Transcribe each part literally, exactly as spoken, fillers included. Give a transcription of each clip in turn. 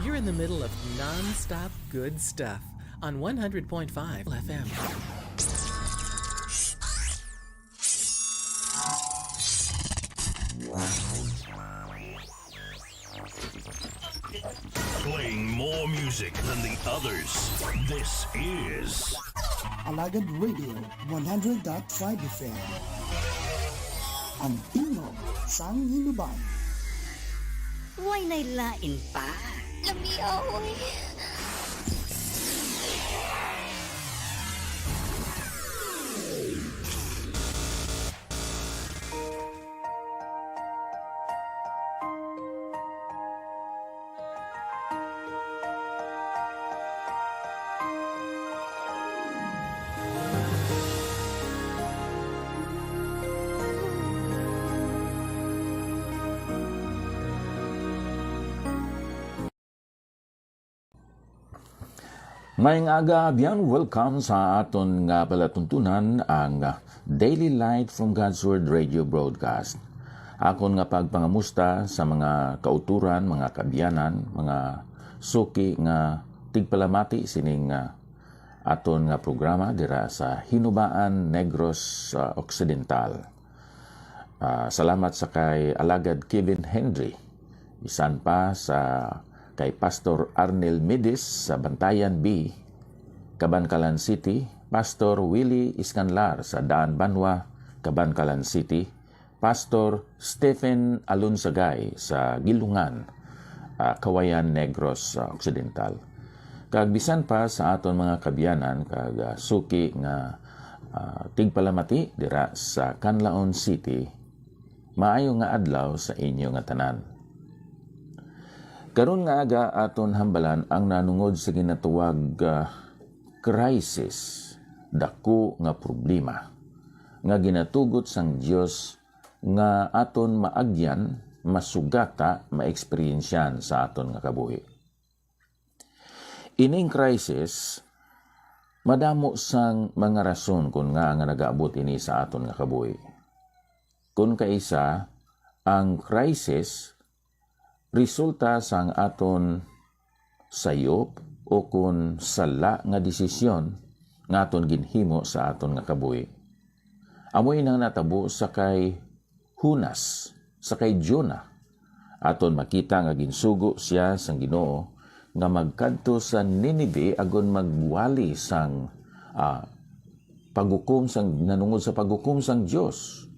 You're in the middle of non-stop good stuff on one hundred point five F M. Playing more music than the others. This is Alagad Radio one hundred dot five F M. Ang tingog sang Hinubay. Way nay lain pa. Lami, oy. Maayong aga, abyan. Welcome sa aton nga palatuntunan, ang Daily Light from God's Word Radio Broadcast. Akon nga pagpangamusta sa mga kauturan, mga kaabyanan, mga suki nga tigpalamati sining, ah, aton nga programa dira sa Hinubaan, Negros, ah, Occidental. Ah, salamat sa kay Alagad Kevin Henry, bisan pa sa kay Pastor Arnel Midis sa Bantayan B, Kabankalan City, Pastor Willie Iscanlar sa Daan Banwa, Kabankalan City, Pastor Stephen Alunsagay sa Gilungan, ah, Kawayan, Negros, ah, Occidental. Kag bisan pa sa aton mga kaabyanan kag, ah, suki nga, ah, tigpalamati dira sa Canlaon City, maayo nga adlaw sa inyo nga tanan. Karon nga aga aton hambalan ang nanungod sa ginatawag, ah, crisis, dako nga problema nga ginatugot sang Dios nga aton maagyan, masugata, maeksperiensyahan sa aton nga kabuhi. Ining crisis, madamo sang mga rason kon ngaa nga nagaabot ini sa aton nga kabuhi. Kon kaisa, ang crisis resulta sang aton sayop o kon sala nga desisyon nga aton ginhimo sa aton nga kabuhi. Amo inang natabo sa kay Jonas, sa kay Jonah. Aton makita nga ginsugo sia sang Ginoo nga magkadto sa Ninive agud magwali sang, ah, paghukom sang, nanungod sa paghukom sang Dios,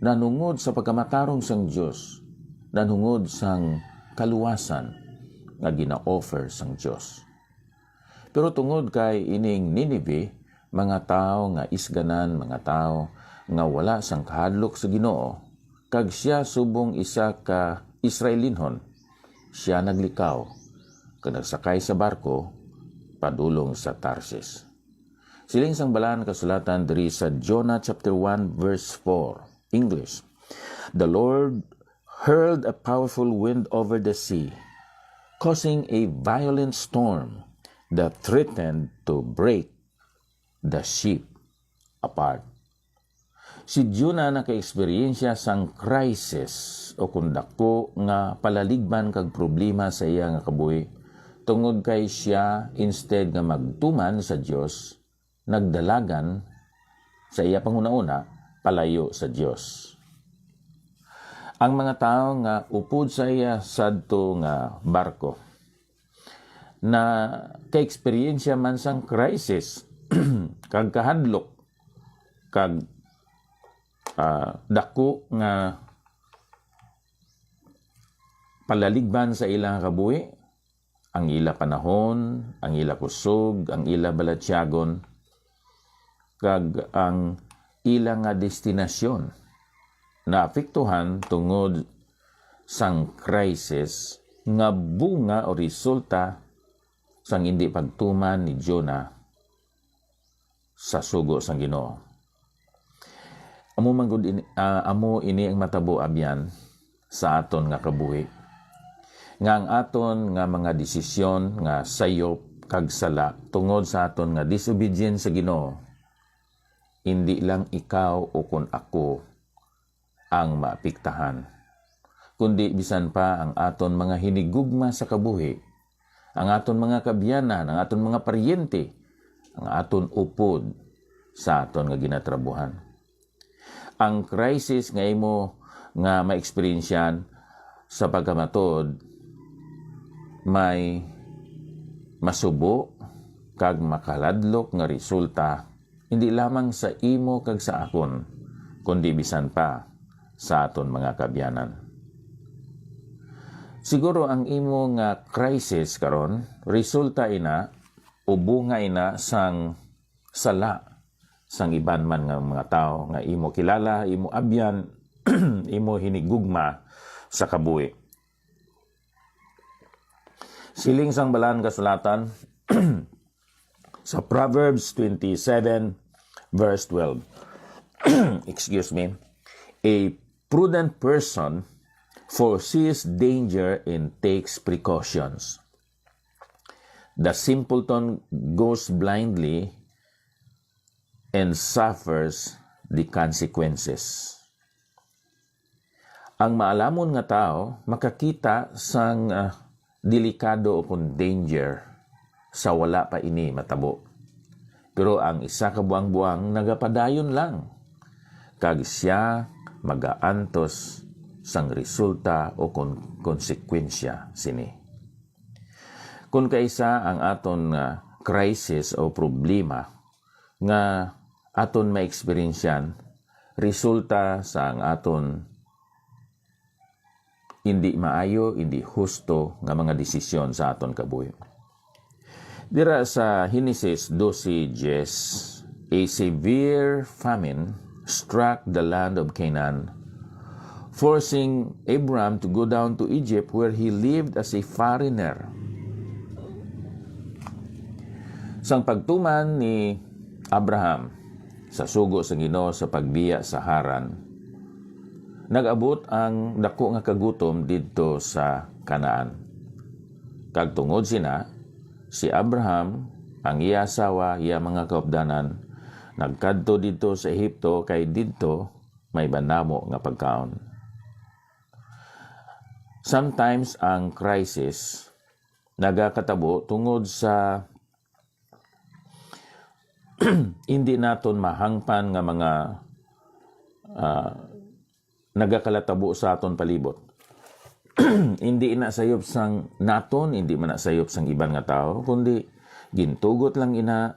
nanungod sa pagkamatarong sang Dios, nanungod sang kaluwasan nga gina-offer sang Dios. Pero tungod kay ining Ninive, mga tawo nga isganan, mga tawo nga wala sang kahadlok sa Ginoo, kag sia subong isa ka Israelinhon, sia naglikaw kag nagsakay sa barko padulong sa Tarsis. Siling sang Balaan Kasulatan diri sa Jonah chapter one verse four, English, "The Lord hurled a powerful wind over the sea, causing a violent storm that threatened to break the ship apart." Si Jonah nakaeksperyensya sang crisis o kon dako nga palaligban kag problema sa iya nga kabuhi, tungod kay sia, instead nga magtuman sa Dios, nagdalagan sa iya panghunahuna palayo sa Dios. Ang mga tawo nga upod sa iya sadto nga barko na kaeksperyensya man sang crisis kag kahadlok kag, ah, dako nga palaligban sa ila nga kabuhi, ang ila panahon, ang ila kusog, ang ila balatyagon, kag ang ila nga destinasyon naapektuhan tungod sang crisis nga bunga o resulta sang indi pagtuman ni Jonah sa sugo sang Ginoo. Amo man gud ini, ah, amo ini ang matabo, abyan, sa aton nga kabuhi, nga ang aton nga mga desisyon nga sayop kag sala tungod sa aton nga disobedience sa Ginoo, indi lang ikaw o kon ako ang maapektahan. kundi bisan pa ang aton mga hinigugma sa kabuhi, ang aton mga kaabyanan, ang aton mga paryente, ang aton upod sa aton nga ginatrabuhan. Ang crisis nga imo nga maeksperiensyan sa pagkamatud may masubo kag makaladlok nga resulta, hindi lamang sa imo kag sa akon, kundi bisan pa sa aton mga kaabyanan. Siguro ang imo nga crisis karon resulta ina o bunga ina sang sala sang iban man nga mga tawo nga imo kilala, imo abyan, imo hinigugma sa kabuhi. Siling sang Balaan Kasulatan sa Proverbs twenty-seven, verse twelve. Excuse me. A prudent person foresees danger and takes precautions. The simpleton goes blindly and suffers the consequences. Ang maalamon nga tawo makakita sang, ah, delikado o kon danger sa wala pa ini matabo. Pero ang isa ka buang-buang nagapadayon lang, kag sia magaantos sang resulta o kon konsekwensya sini. Kon kaisa ang aton nga crisis o problema nga aton maeksperiensyan, resulta sa ang aton indi maayo, indi husto nga mga desisyon sa aton kabuhi. Dira sa Genesis doce diez, a severe famine struck the land of Canaan, forcing Abram to go down to Egypt, where he lived as a foreigner. Sang pagtuman ni Abraham sa sugo sa Ginoo sa pagbiya sa Haran, nag-abot ang daku nga kagutom didto sa Canaan. Kag tungod sina, si Abraham, ang iya asawa, iya mga kaupdanan, nagkadto didto sa Egipto, kay didto may banamo nga pagkaon. Sometimes ang crisis nagakatabo tungod sa hindi naton mahangpan nga mga, ah, nagakalatabo sa aton palibot. Hindi na sayop sang naton, hindi man na sayop sang iban nga tawo, kundi gintugot lang ina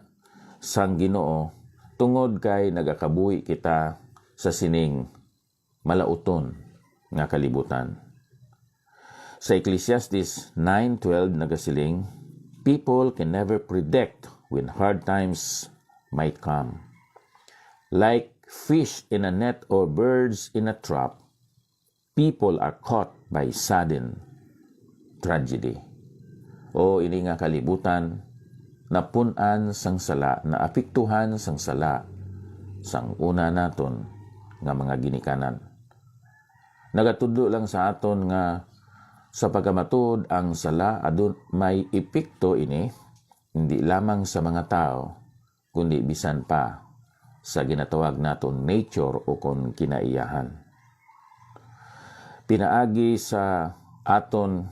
sang Ginoo tungod kay nagakabuhi kita sa sining malauton nga kalibutan. Sa Ecclesiastes nine twelve nagasiling, "People can never predict when hard times might come. Like fish in a net or birds in a trap, people are caught by sudden tragedy." O ini nga kalibutan napun-an sang sala, naapektuhan sang sala sang una naton nga mga ginikanan. Nagatudlo lang sa aton nga sa pagkamatuod ang sala adun may epekto ini hindi lamang sa mga tawo, kundi bisan pa sa ginatawag naton nature o kon kinaiyahan. Pinaagi sa aton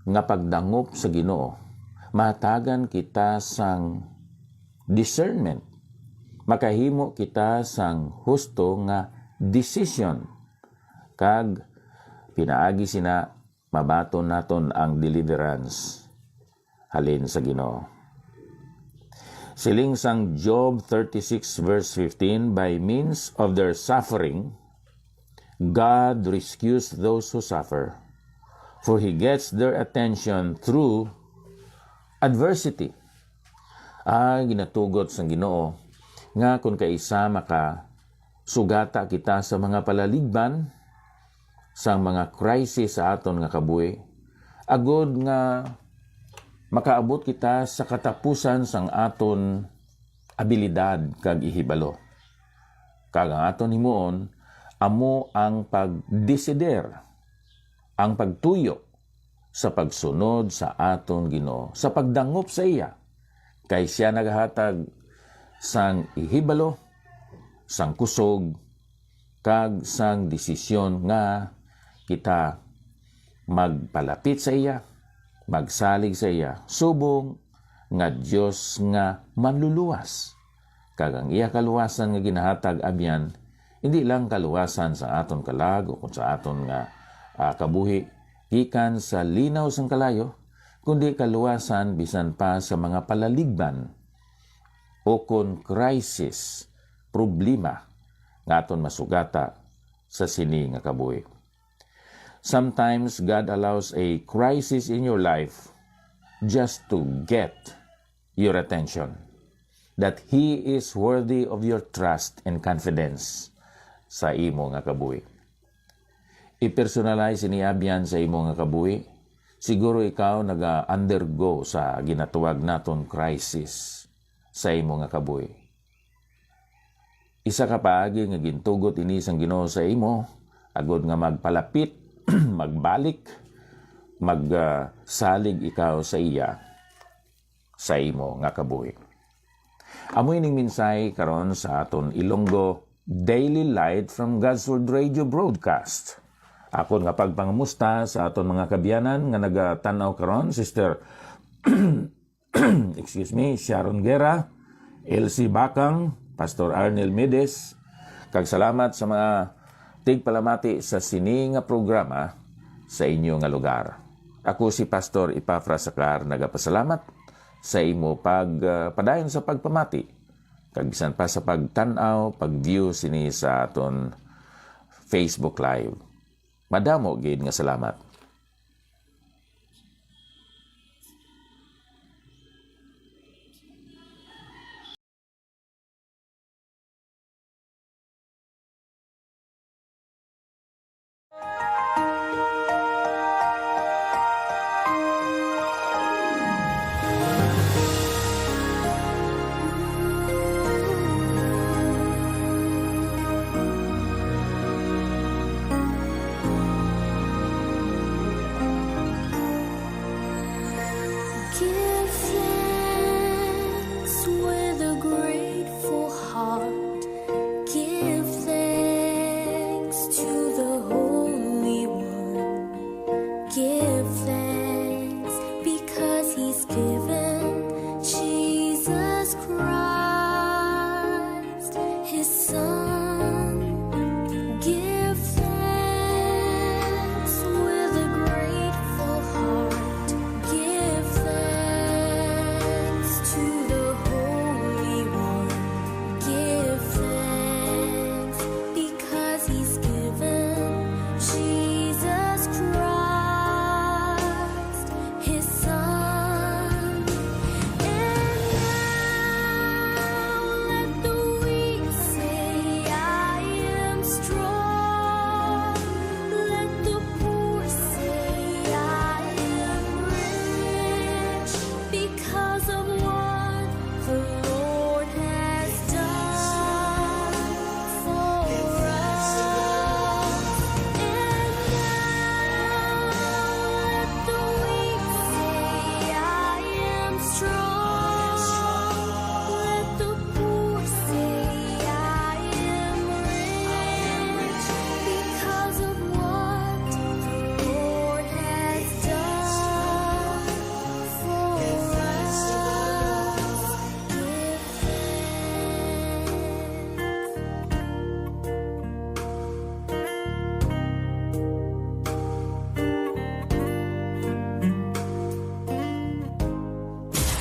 nga pagdangop sa Ginoo, mahatagan kita sang discernment. Makahimo kita sang husto nga desisyon. Kag pinaagi sina, mabaton naton ang deliverance halin sa Ginoo. Siling sang Job thirty-six verse fifteen, "By means of their suffering, God rescues those who suffer, for He gets their attention through adversity." Ah, ginatugot sang Ginoo nga kon kaisa makasugata kita sa mga palaligban, sang mga crisis sa aton nga kabuhi, agod nga makaabot kita sa katapusan sang aton abilidad kag ihibalo. Kag ang aton himuon amo ang pagdesider, ang pagtuyo sa pagsunod sa aton Ginoo, sa pagdangop sa iya, kay sia nagahatag sang ihibalo, sang kusog, kag sang desisyon nga kita magpalapit sa iya, magsalig sa iya, subong nga Dios nga manluluwas. Kag ang iya kaluwasan nga ginahatag abyan, hindi lang kaluwasan sa aton kalag ukon sa aton nga, ah, kabuhi gikan sa linaw sang kalayo, kundi kaluwasan bisan pa sa mga palaligban ukon crisis, problema nga aton masugata sa sini nga kabuhi. Sometimes God allows a crisis in your life just to get your attention, that He is worthy of your trust and confidence sa imo nga kabuhi. I-personalize ini abyan sa imo nga kabuhi. Siguro ikaw naga-undergo sa ginatawag naton crisis sa imo nga kabuhi. Isa ka paagi nga gintugot ini sang Ginoo sa imo, agod nga magpalapit, magbalik, mag, ah, salig ikaw sa iya sa imo nga kabuhi. Amo ining mensahe karon sa aton Ilonggo Daily Light from God's Word Radio Broadcast. Akon nga pagpangamusta sa aton mga kaabyanan nga nagatan-aw karon, Sister excuse me, Sharon Guerra, Elsie Bacang, Pastor Arnel Mides, kag salamat sa mga tigpalamati sa sini nga programa sa inyo nga lugar. Ako si Pastor Epafras Sacar, nagapasalamat sa imo pag, ah, padayon sa pagpamati, kag bisan pa sa pagtan-aw, pag-view sini sa aton Facebook Live. Madamo gid nga salamat. Give thanks with a grateful heart. Give thanks to the Holy One. Give thanks because He's given Jesus Christ, His Son. Give thanks with a grateful heart. Give thanks to the Holy One. Give thanks because He's given Jesus Christ, His Son. And now let the weak say, "I am strong." Let the poor say, "I am rich." Because of what the Lord has done for us. And now let the weak say, "I am strong." Let the poor say, "I am rich." Because of what the Lord has done for us. Give thanks.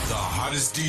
The hottest D J.